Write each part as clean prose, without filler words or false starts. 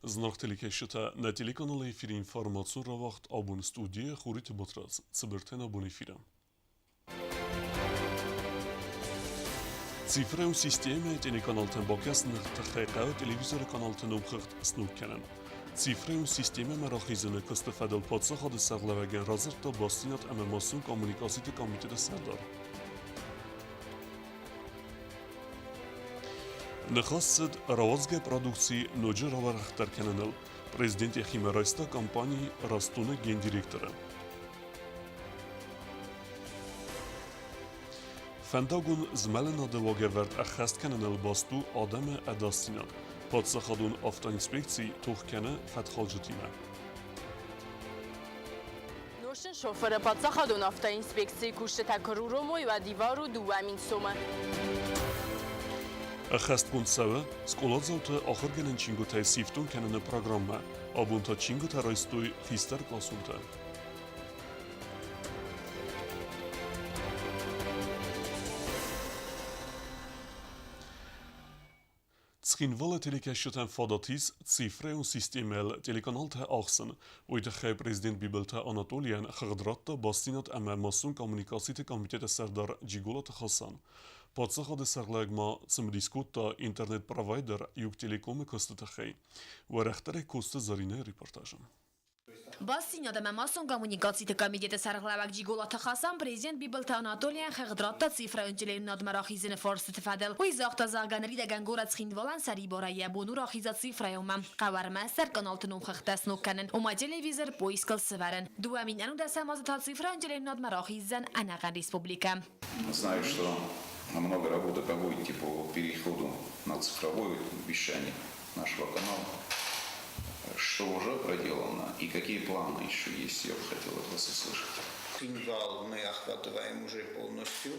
Зынаргъ телекӕсджытӕ, нӕ телеканалы эфиры информацион рауагъд абон студийы Хуриты Батрадз, цыбыртӕн абон эфиры. Цифрӕйон системӕйы телеканалтӕн бакӕсыны тыххӕй хъӕуы телевизоры каналты номхыгъд сног кӕнын. Цифрӕйон системӕмӕ рахизыны куысты фӕдыл паддзахады сӕргълӕууӕгӕн радзырдта бастдзинад ӕмӕ массон коммуникациты комитеты сӕрдар. Ныхас цыд рауадзгӕ продукци ноджы рауӕрӕхдӕр кӕныныл. Президент йӕхимӕ райста компани «Растон-ы гендиректоры. Фӕндагон змӕлынады уагӕвӕрд ӕххӕст кӕныныл баст у адӕмы ӕдасдзинад. Паддзахадон автоинспекци тох кӕны фӕткхалджытимӕ. Нозтджын шофыры паддзахадон автоинспекцийы кусджытӕ куы руромой, уӕд ивар у 2000 сомы. Ӕххӕстгонд цӕуы скъоладзауты ахуыргӕнӕн чингуытӕй сифтонг кӕныны программӕ. Абон та чингуытӕ райстой хистӕркъласонтӕ. Цхинвалы телекӕсджытӕн фадат ис цифрӕйон системӕйыл телеканалтӕ ахсын. Уый тыххӕй президент Бибылты Анатолийӕн хыгъд радта бастдзинад ӕмӕ массон коммуникациты комитеты сӕрдар Джиголаты Хасан. Паддзахады сӕргълӕууӕг ма цымыдис кодта интернет-провайдер Югтелеком-ы куысты тыххӕй. Уӕрӕхдӕрӕй Коцты Зӕринӕйы репортажы. Бастдзинад ӕмӕ массон коммуникациты комитеты сӕргълӕууӕг Джиголаты Хасан президент Бибылты Анатолийӕн хыгъд радта цифрӕйон телеуынынадмӕ рахизыны фарстыты фӕдыл. Уый загъта, зӕгъгӕ, ныридӕгӕн горӕт Цхинвалӕн сӕрибарӕй йӕ бон у рахиза цифрӕйонмӕ. Хъӕуы ӕрмӕстдӕр каналты номхыгъдтӕ сног кӕнын, ома телевизор поискыл сӕвӕрын. 2011 азы та цифрӕйон телеуынынадмӕ рахиздзӕн ӕнӕхъӕн республикӕ. Знаю, что много работы проводите по переходу на цифровое вещание нашего канала. Что уже проделано и какие планы еще есть, я бы хотел от вас услышать. Цхинвал мы охватываем уже полностью.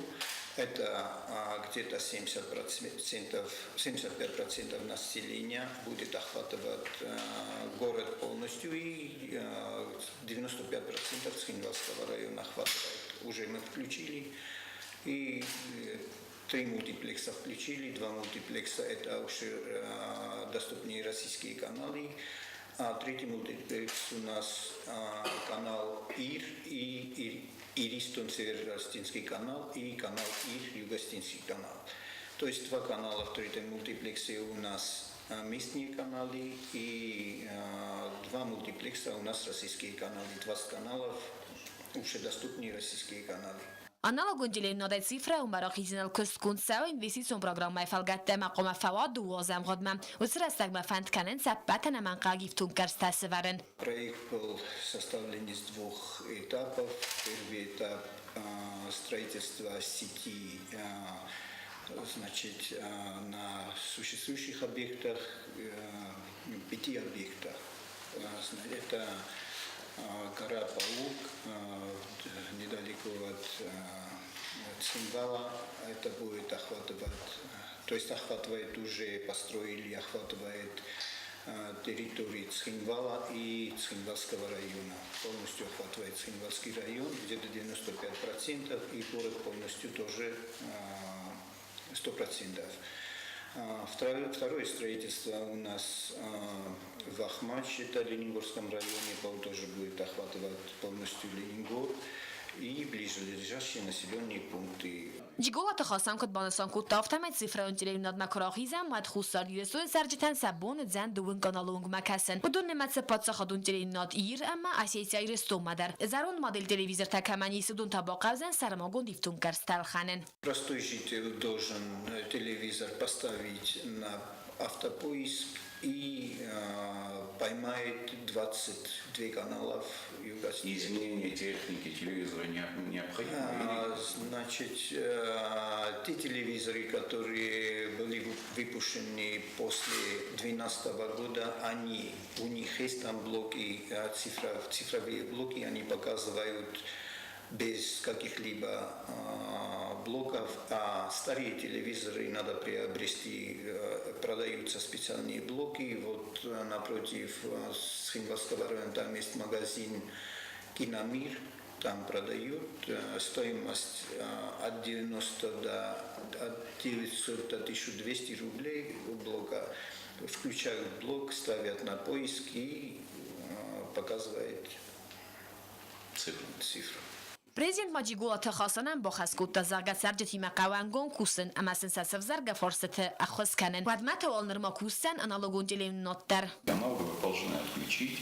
Это где-то 70%, 75% населения будет охватывать город полностью и 95% Цхинвалского района охватывает. Уже мы включили. И три мультиплекса включили, два мультиплекса это уже доступные российские каналы, а третий мультиплекс у нас канал ИР и Иристон Северо-Остинский канал и канал ИР Юго-Остинский канал. То есть два канала в третьем мультиплексе у нас местные каналы и два мультиплекса у нас российские каналы. 20 каналов уже доступные российские каналы. Аналогон телеуынынадӕй цифрӕ уымӕ рахизыныл куыстгонд цӕуы инвестицион программӕйы фӕлгӕтты ӕмӕ хъуамӕ фӕуа дыууӕ ӕмгъуыдмӕ. Уыцы рӕстӕгмӕ фӕнд кӕнынц ӕппӕт ӕнӕмӕнгхъӕуӕг ифтонггӕрзтӕ сӕвӕрын. Проект был составлен из двух этапов. Первый этап строительства сети, значит, на существующих объектах, пяти объектах. Это гора Паук, недалеко от Цхинвала. Это будет охватывать, то есть охватывает уже, построили, охватывает территории Цхинвала и Цхинвалского района. Полностью охватывает Цхинвалский район, где-то 95%, и город полностью тоже 100%. Второе строительство у нас в Ахмач, это в Ленингорском районе, он тоже будет охватывать полностью Ленингор и ближайшие населенные пункты. Джиголаты Хасан куыд банысан кодта, афтӕмӕй цифрӕйон телеуынынадмӕ куы рахизӕм, уӕд Хуссар Ирыстоны цӕрджытӕн сӕ бон уыдзӕн дыууын каналы уынгмӕ кӕсын. Уыдон нымӕцы паддзахадон телеуынынад Ир ӕмӕ Осетия Ирыстонмӕ дӕр. Зӕронд модель телевизортӕ кӕмӕн ис, уыдон та бахъӕудзӕн сӕрмагонд ифтонггӕрзтӕ ӕлхӕнын. Простой житель должен телевизор поставить на автопоиск и поймает 22 каналов юго. Изменение техники телевизора необходимо? Значит, те телевизоры, которые были выпущены после 2012 года, у них есть там блоки, цифровые блоки, они показывают без каких-либо блоков, а старые телевизоры надо приобрести, продаются специальные блоки. Вот напротив Цхинвалского района там есть магазин «Киномир», там продают. Стоимость от 90 до от 900 до 1200 рублей блока. Включают блок, ставят на поиск и показывает Цифру. Цифру. Президент ма Джиголаты Хасанӕн бахӕс кодта, зӕгъгӕ, цӕрджытимӕ хъӕуы ӕнгом кусын ӕмӕ сын сӕ сӕвзӕргӕ фарстыты ӕххуыс кӕнын. Уӕдмӕ та уал нырма кусдзӕн аналогон телеуынынад дӕр. Аналоговый должны отключить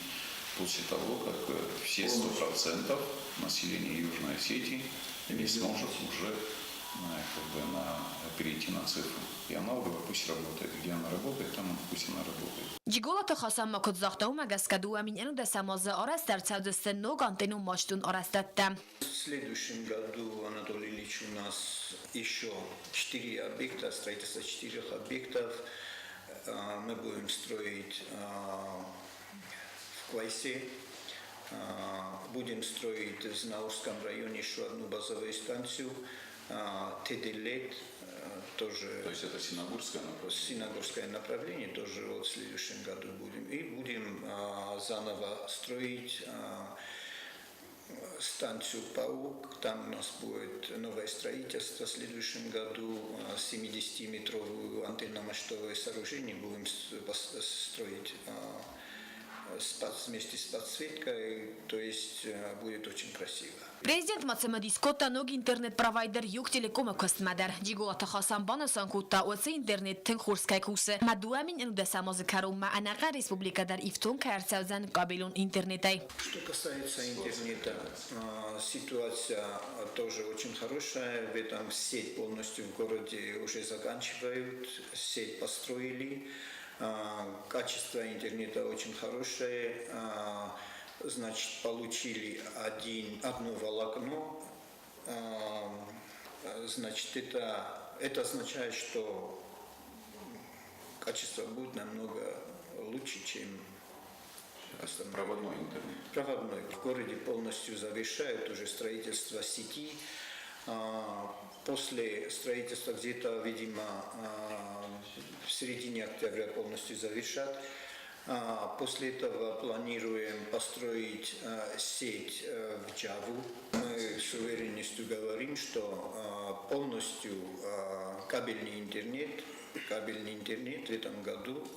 после того, как все 100% населения Южной Осетии не сможет уже как бы, перейти на цифру. И аналоговая пусть работает. Где она работает, там пусть она работает. Джиголаты Хасан ма куыд загъта, уымӕ гӕсгӕ 2011 азы арӕзт ӕрцӕудзысты ног антеннон-мачтон арӕзтӕдтӕ. В следующем году, Анатолий Ильич, у нас еще четыре объекта, строительство четырех объектов. Мы будем строить в Квайсе, будем строить в Знаурском районе еще одну базовую станцию, Теделет, тоже. То есть это Синагурское направление? Синагурское направление тоже вот в следующем году будем. И будем заново строить станцию «Паук». Там у нас будет новое строительство в следующем году. 70-метровую антенно-мачтовое сооружение будем строить вместе с подсветкой, то есть будет очень красиво. Президент ма цымыдис кодта ног интернет-провайдер Юг-Телеком-ы куыстмӕ дӕр. Джиголаты Хасан банысан кодта, уыцы интернет тынг хорз кӕй кусы ӕмӕ 2011 азы кӕронмӕ ӕнӕхъӕн республикӕ дӕр ифтонг кӕй ӕрцӕудзӕн кабелон интернетӕй. Что касается интернета, ситуация тоже очень хорошая. В этом сеть полностью в городе уже заканчивают, сеть построили. Качество интернета очень хорошее. Значит, получили одно волокно. Значит, это означает, что качество будет намного лучше, чем основной. Проводной интернет. Проводной. В городе полностью завершают уже строительство сети. После строительства где-то, видимо, в середине октября полностью завершат. После этого планируем построить сеть в Джаву. Мы с уверенностью говорим, что полностью кабельный интернет в этом году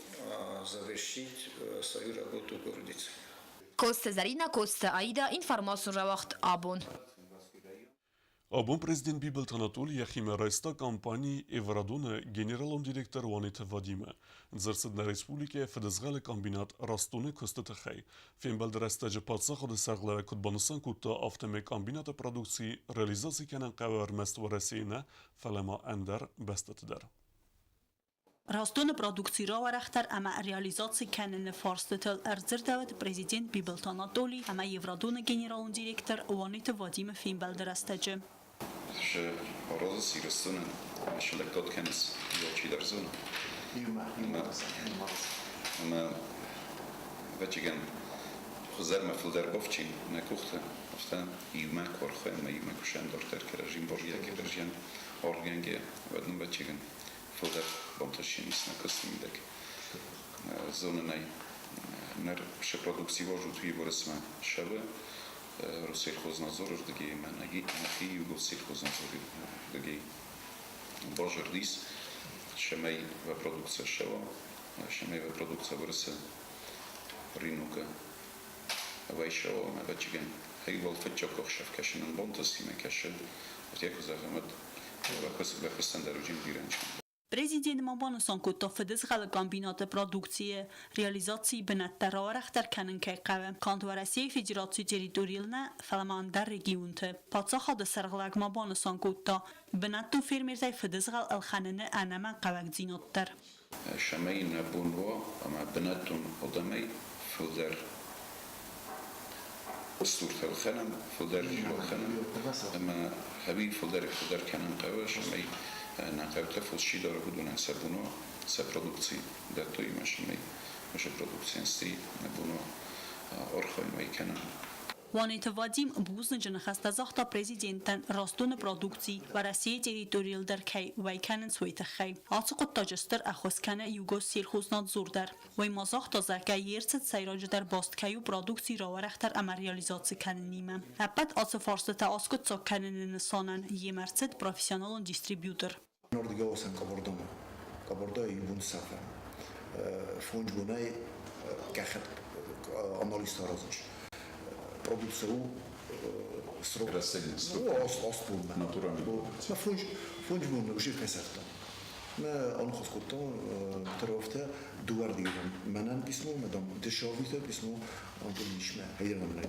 завершит свою работу в городе Цхинвал. Коцты Зӕринӕ, Коцты Аидӕ, информацион рауагъд Абон. Абон президент Бибылты Анатоли йӕхимӕ райста компани Еврадон-ы генералон директор Уаниты Вадимы. Дзырд цыд нӕ республикӕйы фыдызгъӕлы комбинат Растдон-ы куысты тыххӕй. Фембӕлды рӕстӕджы паддзахады сӕргълӕууӕг куыд банысан кодта, афтӕмӕй комбинаты продукци реализаци кӕнын хъӕуы ӕрмӕст Уӕрӕсейы нӕ, фӕлӕ ма ӕндӕр бӕстӕты дӕр. Растдоны продукци рауӕрӕхдӕр ӕмӕ реализаци кӕныны фарстытыл ӕрдзырдӕуыд президент Бибылты Анатоли ӕмӕ Еврадоны генералон директор Уаниты Вадимы фембӕлды рӕстӕджы. Розыс Ирыстоны сылӕггад кӕнынц алчидӕр зоны. Ӕмӕ ӕвӕццӕгӕн хуыздӕрмӕ фылдӕр бафтин нӕ къухты, афтӕ иумӕ куы архайӕм ӕмӕ иумӕ кусӕм дарддӕр кӕрӕдзи ӕмбаргӕйӕ, кӕрӕдзийӕн аргъгӕнгӕйӕ, уӕд нын ӕвӕццӕгӕн фылдӕр бантысдзӕнис нӕ куысты мидӕг. Зонын ӕй, ныр цы продукци уарзут, уый Уӕрӕсемӕ цӕуы Россельхознадзоры рдыгӕй ӕмӕ нӕхи Югоссельхознадзоры рдыгӕй базырд ис, цӕмӕй уӕ продукци ссӕуа, цӕмӕй уӕ продукци Уӕрӕсе рынокы уӕй ссӕуа ӕмӕ ӕвӕццӕгӕн хай уал фыццаг ӕхсӕв кӕсынӕн бантыстимӕ кӕсы, афтӕ куы зӕгъӕм, уӕд уӕ куыстӕн дӕр уыджын бирӕ ӕнцондӕр. Президент ма банысан кодта фыдызгъӕлы комбинаты продукцийы реализацийы бынӕттӕ рауӕрӕхдӕр кӕнын кӕй хъӕуы канд Уӕрӕсейы Федерацийы территорийыл нӕ, фӕлӕ ма ӕндӕр регионты. Паддзахады сӕргълӕууӕг ма банысан кодта бынӕттон фермертӕй фыдызгъӕл ӕлхӕныны ӕнӕмӕнгхъӕуӕгдзинад дӕр. Цӕмӕй нӕ бон уа ӕмӕ бынӕттон адӕмӕй фылдӕр стуртӕ ӕлхӕнӕм, фылдӕр ӕлхӕнӕм ӕмӕ хӕби фылдӕр фылдӕр кӕнын хъӕуы, цӕмӕй нӕ хъӕутӕ фос чи дары, уыдонӕн сӕ бон уа сӕ продукци дӕттой ӕмӕ цӕмӕй сӕ продукцийӕн стӕй нӕ бон уа архайын уӕй кӕнын. Уаниты Вадим бузныджы ныхӕстӕ загъта президентӕн Растдоны продукци Уӕрӕсейы территорийыл дӕр кӕй уӕй кӕнынц, уый тыххӕй. Ацы хъуыддаджы стыр ӕххуыс кӕны Югоссельхознадзор дӕр. Уый ма загъта, зӕгъгӕ, йе рцыд сӕйраджыдӕр баст кӕй у продукци рауӕрӕхдӕр ӕмӕ реализаци кӕнынимӕ. Ӕппӕт ацы фарстытӕ аскъуыддзаг кӕныны нысанӕн йемӕ ӕрцыд профессионалон дистрибьютор. Нордига осан Кабордома. Кабордо и бун сафа. 5 бонӕй гӕххӕтт анализ аразынц. Продукция у срок. Срок. 8 бонмӕ. Натуральный. Мӕ 5 боны уже фесӕфтам. Мӕ аныхас кодтам торговтӕ дыууӕрдыгӕй мӕнӕн письмо, мӕ дам дешевый письмо Антоничмӕ хайырмӕ.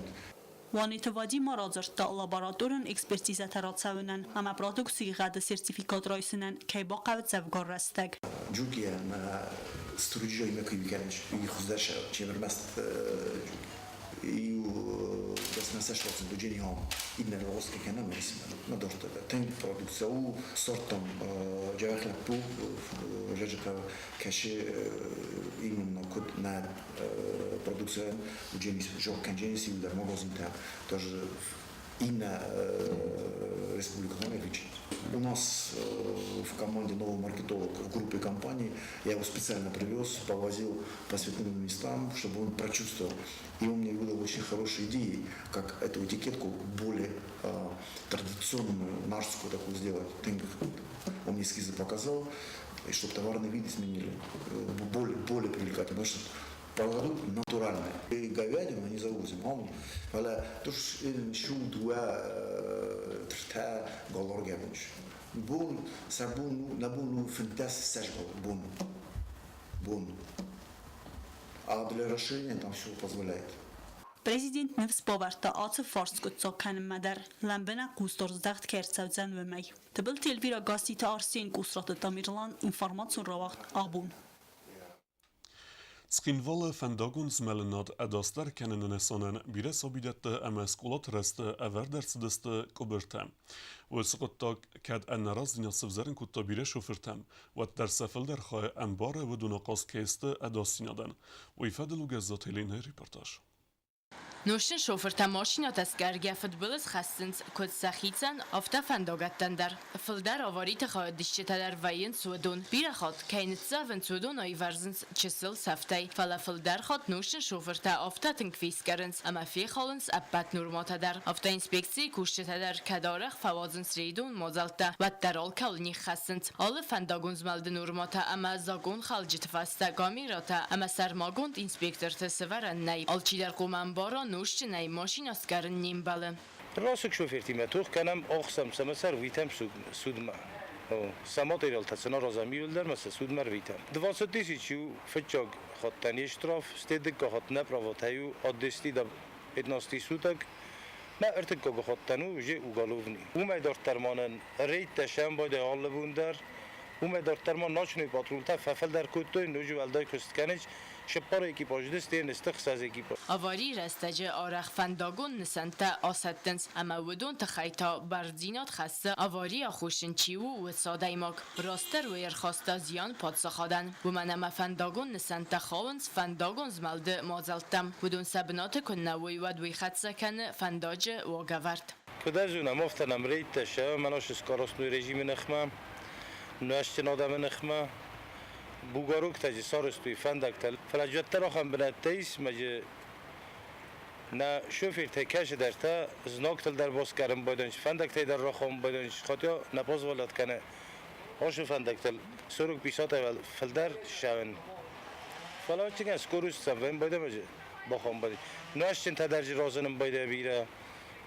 Уанеты Вадим ма радзырдта, лабораторон экспертизӕтӕ рацӕуынӕн ӕмӕ продукцийы гъӕды сертификат райсынӕн кӕй бахъӕуы дзӕвгар рӕстӕг. Джуки ӕмӕ струджоймӕ куы кӕныс, уый хуыздӕр чемырмӕст иу дӕсмӕсӕстӕ дуджени хам иннӕ лоска кӕнӕм ма дорта тынг продукция у сортом джавах лӕппу жаджыка кӕсы именно куыд нӕ продукция удженис жок кӕндженис иудар магазинтӕ тоже иннӕ республикатам. У нас в команде новый маркетолог в группе компаний. Я его специально привез, повозил по святым местам, чтобы он прочувствовал. И он мне выдал очень хорошие идеи, как эту этикетку более традиционную, нарскую такую сделать. Он мне эскизы показал, и чтобы товарный вид изменили, более привлекательный. Потому что продукт натуральный. И говядину не завозим. Он, фӕлӕ туш шу дуа трта галоргабынч. Бон сабун набуну финтас сажгал бон. Бон. А для расширения там все позволяет. Президент ныфс бавӕрдта ацы фарст скъуыддзаг кӕнынмӕ дӕр, лӕмбынӕг хъусдард здӕхт кӕй ӕрцӕудзӕн, уымӕй. Тыбылты Эльвира, Гасситы Арсен, Къусраты Тамерлан, информацион рауагъд «Абон». Цхинвалы фӕндагон змӕлынад ӕдасдӕр кӕныны нысанӕн бирӕ сабидӕтты ӕмӕ скъолаты рӕзты ӕвӕрд ӕрцыдысты къуыбыртӕ. Уыцы хъуыддаг кӕд ӕнӕраздзинад сывзӕрын кодта бирӕ шофыртӕм, уӕддӕр сӕ фылдӕр хай ӕмбары уыдон ахъаз кӕй сты ӕдасдзинадӕн. Уый фӕдыл у Гӕззаты Еленӕйы репортаж. Нозтджын шофыртӕ машинӕтӕ скъӕргӕ фыдбылыз хӕссынц куыд сӕхицӕн, афтӕ фӕндагӕттӕн дӕр. Фылдӕр авариты хайадисджытӕ дӕр вӕййынц уыдон. Бирӕ хатт кӕй ныццӕвынц, уыдон аивӕрзынц чысыл цӕфтӕй. Фӕлӕ фылдӕр хатт нозтджын шофыртӕ афтӕ тынг фескъӕрынц, ӕмӕ фехалынц ӕппӕт нормӕтӕ дӕр. Автоинспекцийы кусджытӕ дӕр кӕд арӕх фӕуадзынц рейдон мадзӕлттӕ, уӕддӕр алкӕуыл не ххӕссынц. Алы фӕндагон змӕлды нормӕтӕ ӕмӕ закъонхалджыты фӕстӕ камерӕтӕ ӕмӕ сӕрмагонд инспекторты сӕвӕрӕн нӕй. Алчидӕр хъуамӕ ӕмбара, нозтджынӕй машинӕ скъӕрын не мбӕлы. Расыг шофертимӕ тох кӕнӕм, ӕхсӕм сӕ ӕмӕ сӕ ӕрвитӕм судмӕ. Сӕ материалтӕ сын аразӕм иууылдӕр ӕмӕ сӕ судмӕ ӕрвитӕм. 20 тысячи у фыццаг хаттӕн йе штраф, стӕй дыккаг хатт нӕ правотӕй у от 10 до 15 суток. Мӕ ӕртыккаг хаттӕн у уже уголовный. Уымӕй дарддӕр ма нын рейдтӕ сӕмбӕлдӕй алы бон дӕр. Уымӕй дарддӕр ма ночной патрултӕ фӕфылдӕр кодтой, ноджы уӕлдай куыст кӕнынц. Цыппар экипажы стӕй сты 6 экипаж. Аварийы рӕстӕджы арӕх фӕндагон нысӕнттӕ асӕттынц ӕмӕ уыдон тыххӕй та бӕрндзинад хӕссы аварийы аххосджын чи у, уыцы адӕймаг. Растдӕр уый ӕрхаста зиан паддзахадӕн. Уымӕн ӕмӕ фӕндагон нысӕнттӕ хауынц фӕндагон змӕлды мадзӕлттӕм. Уыдон сӕ бынаты куы нӕ уой, уӕд уый хӕццӕ кӕны фӕндаджы уагӕвӕрд. Куыд ӕз уынӕм, афтӕ нӕм рейдтӕ сӕ мӕнӕ скоростной режимы ныхмӕ, нуӕзтджын адӕмы ныхмӕ. Бугаруктӕ же сарӕзтой фӕндӕгтӕ. Фӕлӕ уӕддӕр ахӕм бынӕттӕ ис, ӕмӕ же нӕ шофертӕй кӕцыдӕртӕ знӕгтыл дӕр басгарын байдайынц, фӕндӕгтӕй дӕр рахауын байдайынц, хотя нӕ позволят кӕны ашы фӕндӕгтыл 40-50 фылдӕр ссӕуын. Фӕлӕ ӕвӕццӕгӕн скорость цӕвын байдайы же бахауын байдайы. Нуӕзтджынтӕ дӕр же разынын байдайы бирӕ.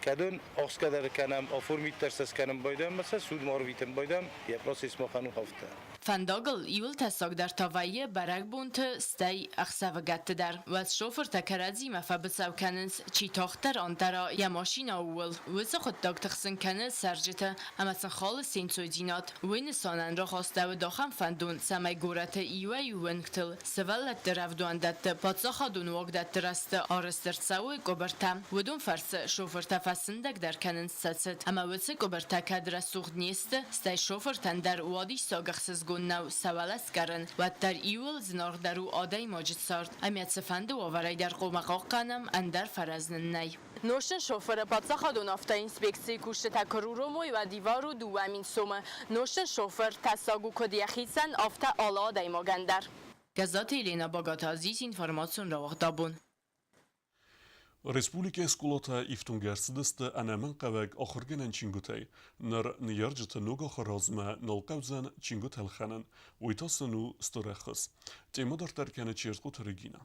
Кӕдон ӕхсгӕ дӕр кӕнӕм, оформить дӕр сӕ скӕнын байдайӕм ӕмӕ сӕ судмӕ арвитын байдайӕм, йӕ процесс махӕн у афтӕ. Фӕндагыл иуыл тӕссагдӕр та вӕййы бӕрӕгбонты, стӕй ӕхсӕвыгӕтты дӕр. Уӕд шофыртӕ кӕрӕдзимӕ фӕбыцӕу кӕнынц, чи тагъддӕр андӕра йӕ машинӕ, ууыл. Уыцы хъуыддаг тыхсын кӕны цӕрджыты ӕмӕ сын халы се нцойдзинад. Уый нысанӕн рахастӕуыд ахӕм фӕндон, цӕмӕй горӕты иуӕй-иу уынгтыл, сывӕллӕтты рӕвдауӕндӕтты, паддзахадон уагдӕтты рӕзты арӕзт ӕрцӕуой къуыбыртӕ. Уыдон фӕрцы шофыртӕ фӕсындӕгдӕр кӕнынц сӕ цыд. Ӕмӕ уыцы къуыбыртӕ кӕд рӕсугъд не сты, стӕй шофыртӕн дӕр уадиссаг ӕхсызгон нӕу сӕ уӕлӕ скъӕрын, уӕддӕр иууыл зынаргъдӕр у адӕймаджы цард. Ӕмӕ цыфӕнды уавӕрӕй дӕр хъуамӕ хъахъхъӕнӕм, ӕндӕр фӕрӕз нын нӕй. Нозтджын шофыры паддзахадон автоинспекцийы кусджытӕ куы ӕруромой, уӕд ивар у 2000 сомы. Нозтджын шофыр тӕссаг у куыд йӕхицӕн, афтӕ алы адӕймагӕн дӕр. Гӕззаты Елена, Багаты Азиз, информацион рауагъд «Абон». Республикӕйы скъолатӕ ифтонг ӕрцыдысты ӕнӕмӕнгхъӕуӕг ахуыргӕнӕн чингуытӕй. Ныр ныййарджыты ног ахуыры размӕ нал хъӕудзӕн чингуытӕ ӕлхӕнын. Уый та сын у стыр ӕххуыс. Темӕ дарддӕр кӕны Чертхъоты Регинӕ.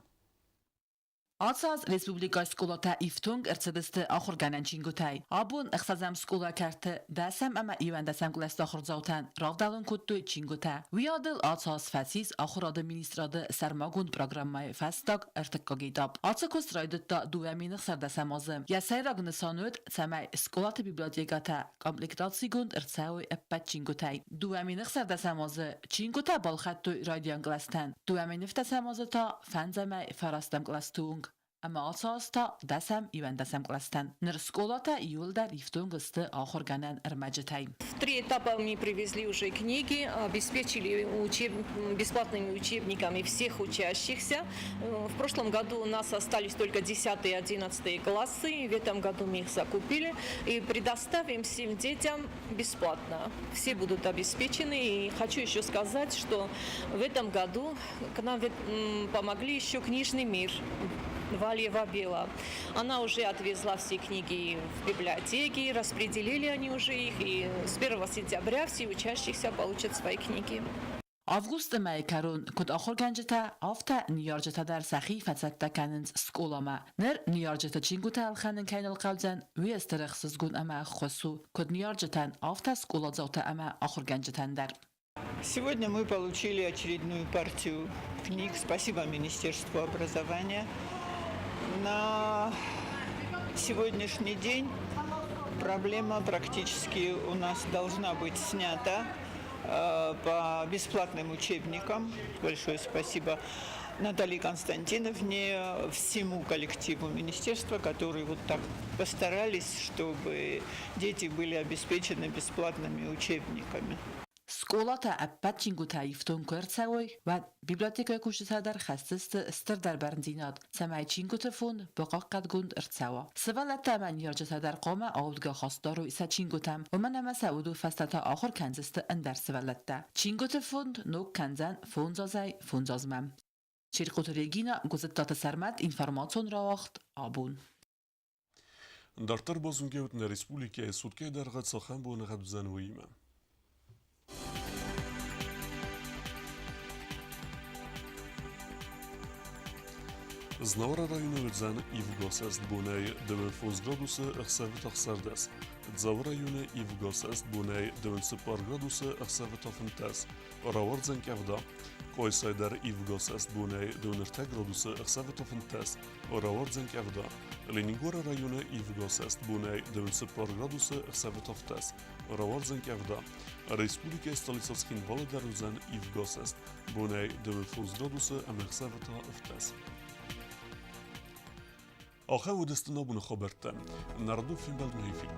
Ацы аз республикӕйы скъолатӕ ифтонг ӕрцыдысты ахуыргӕнӕн чингуытӕй. Абон ӕхсӕзӕм скъола кӕрты дӕсӕм ӕмӕ иуӕндӕсӕм кълӕсты ахуырдзаутӕн равдӕлон кодтой чингуытӕ. Уыйадыл ацы аз фӕцис ахуырады министрады сӕрмагонд программӕйы фӕстаг ӕртыккаг этап. Ацы куыст райдыдта 2016 азы. Йӕ сӕйраг нысан уыд, цӕмӕй скъолаты библиотекӕтӕ комплектацигонд ӕрцӕуой ӕппӕт чингуытӕй. 2016 азы чингуытӕ балхӕдтой райдиан кълӕстӕн, 2017 азы та фӕндзӕмӕй фарӕстӕм кълӕсты онг ӕмӕ ацы аз та дӕсӕм иуӕндӕсӕм кълӕстӕн. Ныр скъолатӕ иууылдӕр ифтонг сты ахуыргӕнӕн ӕрмӕджытӕй. В три этапа мы привезли уже книги, обеспечили бесплатными учебниками всех учащихся. В прошлом году у нас остались только 10 и 11 классы, в этом году мы их закупили и предоставим всем детям бесплатно. Все будут обеспечены. И хочу еще сказать, что в этом году к нам помогли еще «Книжный мир» Валиева Бела. Она уже отвезла все книги в библиотеки, распределили они уже их, и с 1 сентября все учащиеся получат свои книги. Августы мӕйы кӕрон куыд ахуыргӕнджытӕ, афтӕ ныййарджытӕ дӕр сӕхи фӕцӕттӕ кӕнынц скъоламӕ. Ныр ныййарджыты чингуытӕ ӕлхӕнын кӕй нал хъӕудзӕн, уый стыр ӕхсызгон ӕмӕ ӕххуыс у куыд ныййарджытӕн, афтӕ скъоладзаутӕ ӕмӕ ахуыргӕнджытӕн дӕр. Сегодня мы получили очередную партию книг. Спасибо Министерству образования. На сегодняшний день проблема практически у нас должна быть снята по бесплатным учебникам. Большое спасибо Наталье Константиновне, всему коллективу министерства, которые вот так постарались, чтобы дети были обеспечены бесплатными учебниками. Скъолатӕ ӕппӕт чингуытӕ ифтонг куы ӕрцӕуой, уӕд библиотекӕйы кусджытӕ дӕр хӕсдзысты стырдӕр бӕрндзинад, цӕмӕй чингуыты фонд бахъахъхъӕдгонд ӕрцӕуа. Сывӕллӕттӕ ӕмӕ ныййарджытӕ дӕр хъуамӕ аудгӕ хаст дарой сӕ чингуытӕм, уымӕн ӕмӕ сӕ уыдон фӕстӕ та ахуыр кӕндзысты ӕндӕр сывӕллӕттӕ. Чингуыты фонд ног кӕндзӕн фондз азӕй фондз азмӕ. Черкъоты Регина, Гуызыдтаты Сӕрмӕт, информацион рауагъд «Абон». Дарддӕр базонгӕ нӕ республикӕйы суткӕйы дӕргъы цахӕм боныгъӕд уыдзӕн, уыимӕ. Знауыры районы уыдзӕн ивгӕ бонӕй 25 градусы, ӕхсӕвы та 16. Дзауы районы ивгӕ бонӕй 24 градусы, ӕхсӕвы та 15. Рауардзӕн къӕвда. Къойсай дӕр ивгӕ бонӕй 23 градусы, ӕхсӕвы та 15. Рауардзӕн къӕвда. Ленингоры районы ивгӕ бонӕй 24 градусы, ӕхсӕвы та 15. Рауардзӕн къӕвда. Республикӕйы столицӕ Цхинвалы дӕр уыдзӕн ивгӕ бонӕй 25 градусы ӕмӕ ӕхсӕвы та 15. Ахӕм уыдысты нӕ боны хабӕрттӕ. Народу фембӕлд нӕ эфир.